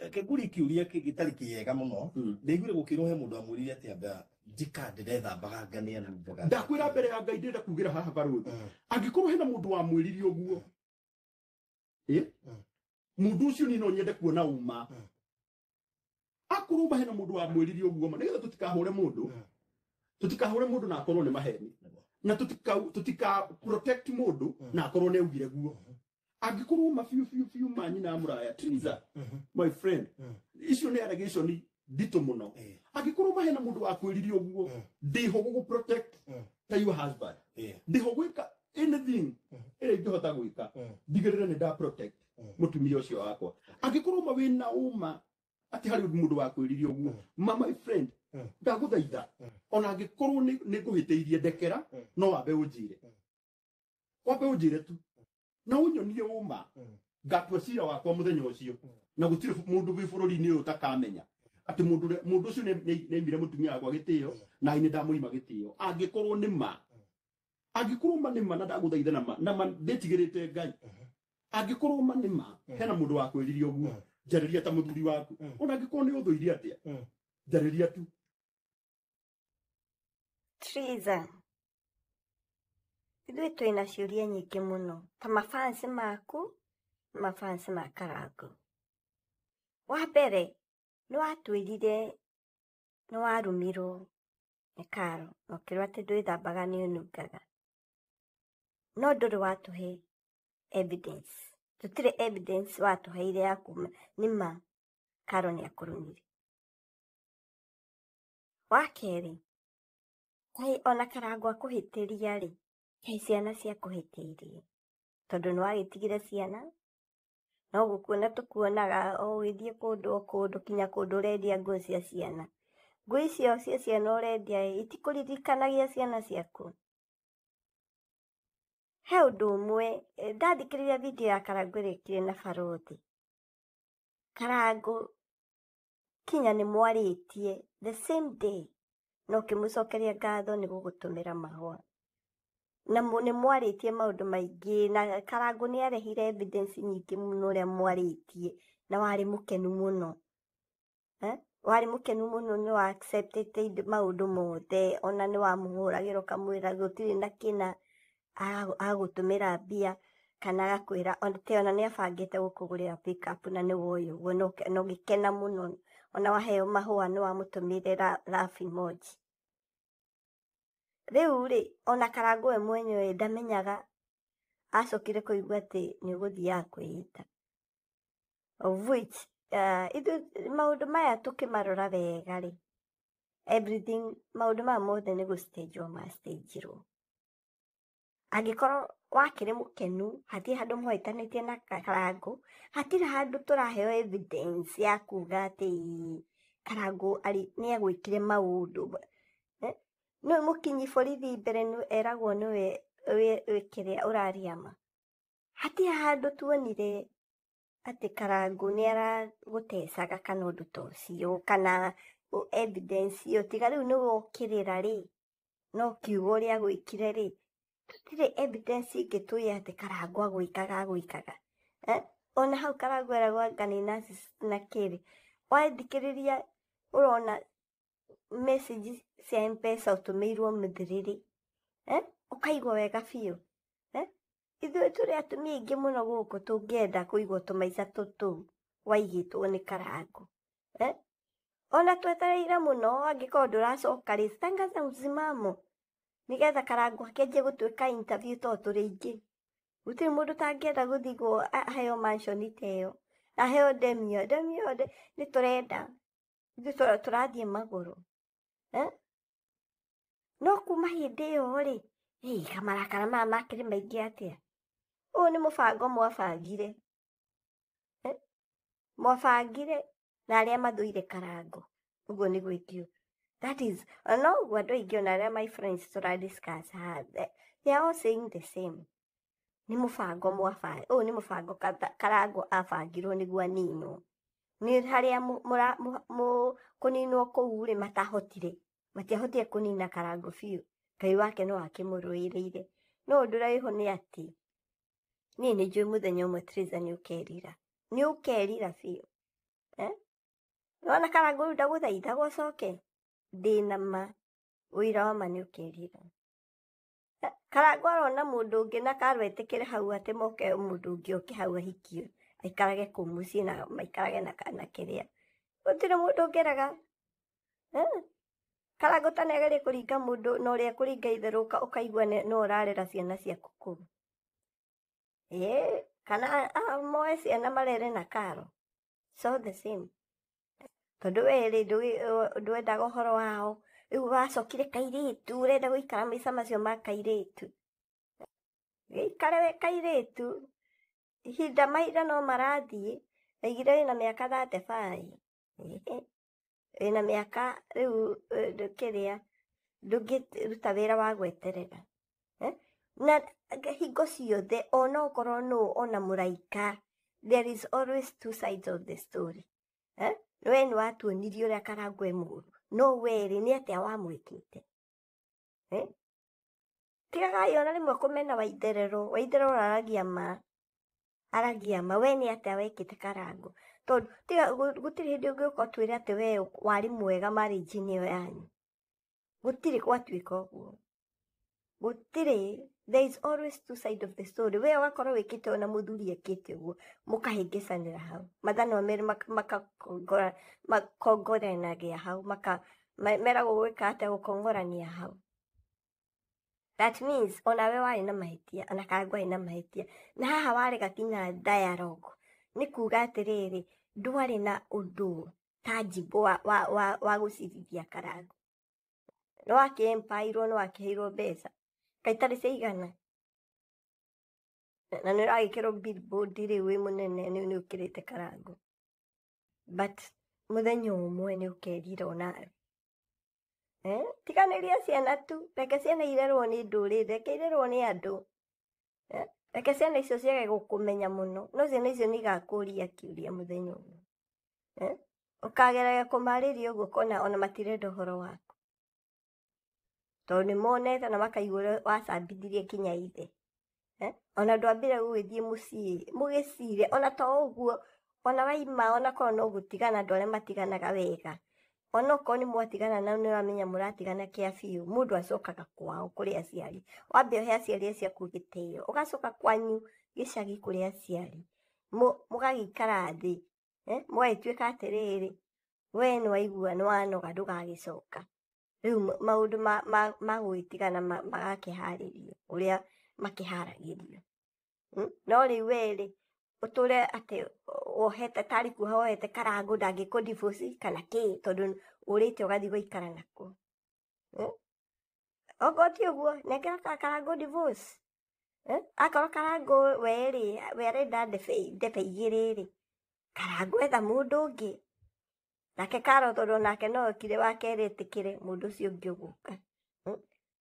Reke ngũrie kĩũria gĩtarĩ kĩega mũno. Ndaiguire gũkĩrwo he mũndũ amwĩrire atĩ anga njika ndĩrethambaga ngania nungaga. Ndakwĩra mbere ya Ngai, ndĩrenda kugĩra haha barũthi, angĩkorwo hena mũndũ wamwĩrire ũguo, ĩ, mũndũ ũcio niĩ no nyende kuona uma. Akorwo ma hena mũndũ wamwĩrire ũguo ma, nĩgetha tũtikahũre mũndũ, tũtikahũre mũndũ na akorwo nĩ maheni, na tũtika protect mũndũ na akorwo nĩ augire guo. Angĩkorwo ma biũ biũ biũ ma nyina mũraya Triza, my friend, icio nĩ allegation nditũ mũno. Angĩkorwo ma hena mũndũ wakwĩrire ũguo, ndĩho gũgũ protect ta your husband. Ndĩho gwĩka anything ĩrĩa ingĩhota gwĩka ndigĩrĩre nĩ nda protect mũtumia ũcio wakwa. Angĩkorwo ma wĩna ũma atĩ harĩ mũndũ wakwĩrire ũguo, ma my friend, ndagũthaitha, ona angĩkorwo nĩ ngũhĩtĩirie, ndekera. No wambe ũnjĩre, wambe ũnjĩre tu na ũnyonie ũma, ngatua cira wakwa mũthenya ũcio, na gũtirĩ mũndũ wĩ bũrũri-inĩ ũyũ ũtakamenya atĩ mũndũ ũcio nĩ aimire mũtumia wakwa gĩtĩo na nĩ ndamũima gĩtĩo. Angĩkorwo nĩ ma, angĩkorwo ma nĩ ma, na ndagũthaitha na ma, na ma ndĩtigĩrĩte Ngai, angĩkorwo ma nĩ ma hena mũndũ wakwĩrire ũguo, njarĩria ta mũthuri waku. Ona angĩkorwo nĩ ũthũire atĩa, njarĩria tu. Triza, ithuĩ twĩna ciũria nyingĩ mũno ta mafans maku na mafans ma Karango. Wa mbere, nĩ watwĩrire nĩ warumirwo nĩ Karo na ũkĩrwo atĩ ndwĩthambaga nĩ ũnungaga, no ndũrĩ watũhe evidence. Tũtirĩ evidence watũheire ya kuma nĩ ma Karo nĩ akũrumire. Wa kerĩ, kaĩ ona Karango akũhĩtĩria rĩ, kaĩ ciana ciakũhĩtĩirie? Tondũ nĩ wagĩtigire ciana, no gũkuona tũkuonaga o ũgĩthiĩ kũndũ o kũndũ, kinya kũndũ ũrendia nguo cia ciana. Nguo icio cia ciana ũrendia ĩ, itikũririkanagia ciana ciaku? He ũndũ ũmwe ndathikĩrĩria video ya Karango ĩrĩa ĩkire na Barũthi. Karango kinya nĩ mwarĩtie the same day na ũkĩmũcokeria ngatho nĩ gũgũtũmĩra mahũa, na nĩ mwarĩtie maũndũ maingĩ, na Karango nĩ arehire evidence nyingĩ mũno ũrĩa mwarĩtie, na warĩ mũkenu mũno. Eh? Warĩ mũkenu mũno, nĩ wa acceptĩte maũndũ mothe, ona nĩ wamũhũragĩra ũkamwĩra gũtirĩ na kĩna agũtũmĩra mbia kana agakwĩra te ona nĩ abangĩte gũkũgũrĩra pick up, na nĩ woĩ ũguo, na ũgĩkena mũno. Ona waheo mahũa nĩ wamũtũmĩire love emoji. Rĩu rĩ, ona Karango we mwenyewe ndamenyaga, acokire kũigua atĩ nĩ ũgũthiaga kwĩita, of which ithuĩ maũndũ maya tũkĩmarora wega rĩ, everything, maũndũ maya mothe nĩ gũstagwo mastagirwo. Angĩkorwo wakĩrĩ mũkenu, hatirĩ handũ mũhĩtanĩtie na Karango, hatirĩ handũ tũraheo evidence ya kuga atĩ Karango arĩ nĩ agwĩkire maũndũ. Eh? Nĩ mũkinyi borithi mbere eragwo nĩwe kĩrĩa ũraria ma. Hatirĩ handũ tuonire atĩ Karango nĩ aragũtecaga kana ũndũ ta ũcio kana evidence ĩyo, tiga rĩu nĩ wokĩrĩra rĩ, no kiugo ũrĩa agwĩkire rĩ, tũtirĩ evidence ĩngĩ tũĩ atĩ Karango agwĩkaga agwĩkaga. Eh? Ona hau Karango eragwo anga nĩ narcissist na kĩrĩ, wathikĩrĩria ũrona message cia M-Pesa ũtũmĩirwo mũthĩrĩrĩ, eh? Ũkaigua wega biũ, eh? Ithuĩ tũrĩ atumia aingĩ mũno gũkũ tũngĩenda kũigwo tũmaica tũtũ waigĩtwo nĩ Karango, eh? Ona twetereire mũno, angĩkorwo ndũracoka rĩ, tangaza msimamo nĩgetha Karango akĩanjie gũtuĩka interview, tondũ tũrĩ aingĩ. Gũtirĩ mũndũ ũtangĩenda gũthigwo aheo mansion ta ĩyo, aheo Demio. Demio nĩ tũrenda ithuĩ tũrathiĩ magũrũ, eh? No kuma hĩndĩ ĩyo rĩ, ĩ kamarakara maya makĩrĩ maingĩ atĩa? Ũyũ nĩ mũbango mwabangire, eh? Mwabangire na arĩa mathũire Karango, ũguo nĩguo ingiuga. That is no ũguo andũ aingĩ, ona arĩa my friends tũra discuss haha, they are all saying the same. Nĩ mũbango mwabanga, ũyũ nĩ mũbango Karango abangirwo nĩguo aninwo. Nĩ harĩa kũninwo kũu rĩ, matahotire, matiahotire kũnina Karango biũ. Ngai wake no akĩmũrũĩrĩire. No ũndũ ũrĩa wĩho nĩ atĩ niĩ nĩ njũĩ mũthenya ũmwe, Triza, nĩ ũkerira, nĩ ũkerira biũ. Eh? Nĩwona Karangũ rĩu ndagũthaithaga ũcoke? Ndĩna ma ũira wa ma nĩ ũkerira. Karangũ arona mũndũ ũngĩ na Karo etĩkĩre hau atĩ moke mũndũ ũngĩ oke hau ahikio aikarage kũu mũciĩ na maikarage na kĩrĩa. Gũtirĩ mũndũ ũngĩrega. Karangũ ta nĩagerie kũringa mũndũ na ũrĩa ekũringa itherũ ũkaigua no ũrarera ciana ciaku kũu. Kana moe ciana marere na Karo. It's all the same. Tondũ we rĩ ndwendaga ũhoro wao. Rĩu wacokire kairĩtu ũrenda gũikara maica macio ma kairĩtu. Gĩikare we kairĩtu. Ihinda mahinda no marathiĩ. Ndaigire wĩna mĩaka 35. Wĩna mĩaka rĩu kĩrĩa ndũngĩruta wĩra wa gweterera. Na hingo ciothe ona okorwo nũ ona mũraika, there is always two sides of the story. We nĩ watuonirie ũrĩa Karangũ e mũũru, no we rĩ nĩ atĩa wamwĩkĩte? Tigagai ona rĩmwe kũmena Waitherero. Waitherero aragia ma, aragia ma. We nĩ atĩa wekĩte Karangũ? Tondũ tiga gũtirĩ hĩndĩ ũngĩũka ũtwĩre atĩ we warĩ mwega marriage-inĩ ĩyo yanyu. Gũtirĩ gwatuĩka ũguo. Gũtirĩ. There is always two sides of the story. We ũgakorwo wĩkĩte ũũ na mũthuri ekĩte ũguo, mũkahĩngĩcanĩra hau. Mathanwa merĩ makongoranagia hau, meragwo gwĩka atĩa, gũkongorania hau. That means onawe warĩ na mahĩtia, ona Karangũ arĩ na mahĩtia. Na haha warega kinya dialogue. Nĩ kuga atĩrĩrĩ, ndwarĩ na ũndũ tangible wa gũcirithia Karangũ. Nĩ wakĩ-empairwo, nĩ wakĩheirwo mbeca. Kaĩ itarĩ ciaigana? Na nĩ ũragĩkĩrwo billboard rĩu wĩ mũnene nĩ ũkĩrĩte Karangũ. But mũthenya ũmwe nĩ ũkerira onawe. Tiganĩria ciana tu, reke ciana irerwo nĩ ndũrĩrĩ, reke irerwo nĩ andũ. Reke ciana icio ciage gũkũmenya mũno, no ciana icio nĩ igakũria kĩũria mũthenya ũmwe. Ũkageragia kũmarĩria ũguo ũkona ona matirenda ũhoro waku. Tondũ nĩ monete na makaigua ũrĩa wacambithirie kinya ithe. Ona ndwambire gũgĩthiĩ mũciĩ, mũgĩcire, ona to ũguo, ona waima ona korwo no gũtigana andũ arĩa matiganaga wega. Ona okorwo nĩ mwatigana na nĩ ũramenya mũratigana kĩa biũ, mũndũ acokaga kwao kũrĩ aciari. Wambe ũhe aciari acio aku gĩtĩo, ũgacoka kwanyu gĩcagi kũrĩ aciari. Mũgagĩikara thĩ, mũgagĩtuĩka atĩrĩrĩ, we nĩ waigua nĩ wanoga ndũgagĩcoka. Rĩu maũndũ ma gũgĩtigana magakĩharĩrio ũrĩa makĩharagĩrio. No rĩu we rĩ, ũtũre atĩ wohete tarĩ kuoha wohete Karangũ ndangĩkũ divorce kana kĩ, tondũ ũrĩte ũgathiĩ gũikara nakuo. Okorwo ti ũguo, nengera Karangũ divorce. Akorwo Karangũ we rĩ, we arenda ndebe igĩrĩ rĩ, Karangũ etha mũndũ ũngĩ. Nake Karo tondũ nake no okire wa kerĩ etĩkĩre mũndũ ũcio ũngĩ ũgũka.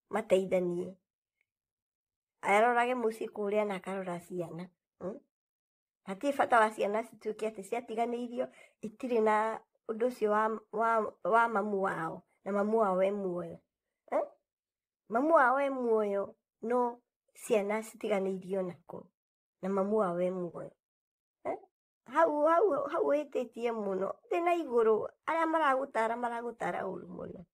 Mateithanie. Arorage mũciĩ kũrĩa na akarora ciana. Hatirĩ bata wa ciana cituĩke atĩ ciatiganĩirio itirĩ na ũndũ ũcio wa mamu wao, na mamu wao e muoyo. Mamu wao e muoyo, no ciana citiganĩirio nako, na mamu wao e muoyo. Hau hau hau wĩtĩtie mũno, thĩ na igũrũ, arĩa maragũtara maragũtara ũru mũno.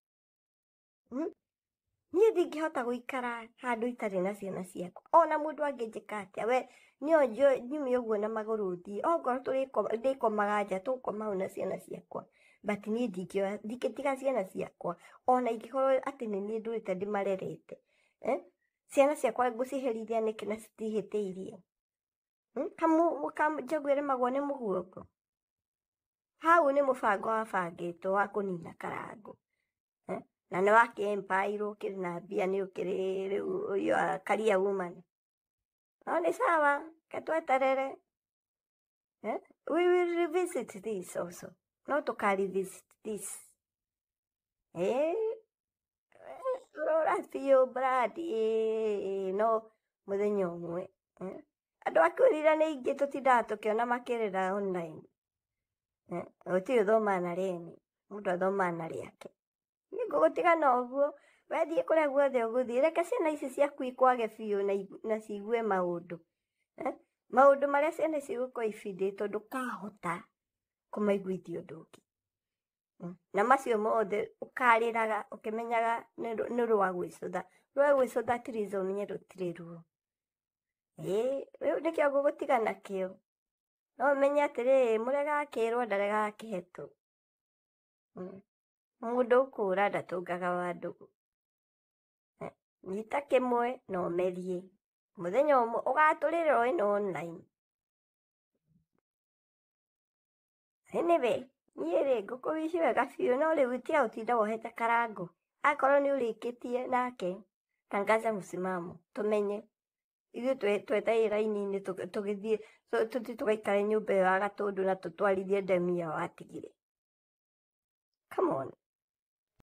Niĩ ndingĩhota gũikara handũ itarĩ na ciana ciakwa. Ona mũndũ angĩnjĩka atĩa, we no nyume ũguo na magũrũ thiĩ. Okorwo ndĩkomaga nja, tũgũkoma hau na ciana ciakwa. But niĩ ndingĩtiga ciana ciakwa. Ona ingĩkorwo atĩ nĩ niĩ ndũrĩte ndĩmarerete. Ciana ciakwa ngũciherithia nĩkĩ na citihĩtĩirie? Njogu ĩrĩmagwo nĩ mũguongo. Hau nĩ mũbango wabangĩtwo wa kũnina Karangũ. Na nĩ wakĩ-empairwo ũkĩrĩ na mbia nĩ ũkĩrĩ rĩu you are a career woman. No nĩ sawa, reke tweterere. We will revisit this also. No tũka revisit this. Rora biũ Brad, no mũthenya ũmwe. Andũ a kwĩrira nĩ aingĩ tũtindaga tũkĩona makĩrĩra online. Gũtirĩ ũthomaga na rĩeni, mũndũ athomaga na rĩake. Niĩ ngũgũtiga na ũguo, wethiĩ kũrĩa guothe ũgũthiĩ, reke ciana ici ciaku ikwage biũ na ciigue maũndũ. Maũndũ marĩa ciana ici igũkorwo ibindĩtwo ndũkahota Kũmaiguithia ũndũ ũngĩ. Na macio mothe ũkarĩraga ũkĩmenyaga nĩ rwa gwĩcũtha. Rwa gwĩcũtha Theresa ũmenye rũtirĩ ruo. Ĩĩ, rĩu nĩkĩo ngũgũtiga nakĩo. No ũmenye atĩrĩrĩ, mũrega akĩrwo ndaregaga kĩhetũ. Mũndũ ũkũra ndatũngaga wa ndũgũ. Nyita kĩmwe na ũmerie. Mũthenya ũmwe ũgatũrĩra o ĩno online. Anyway, niĩ rĩ ngũkũwici wega biũ no rĩu tiga gũtinda wohete Karangũ. Akorwo nĩ ũrĩkĩtie nake, tangaza msimamo tũmenye. Ithuĩ twetereire raini-inĩ tũgĩthiĩ tũthiĩ tũgaikare nyũmba ĩyo ya Gatũndũ na tũtwarithie ndemia watigire. Come on.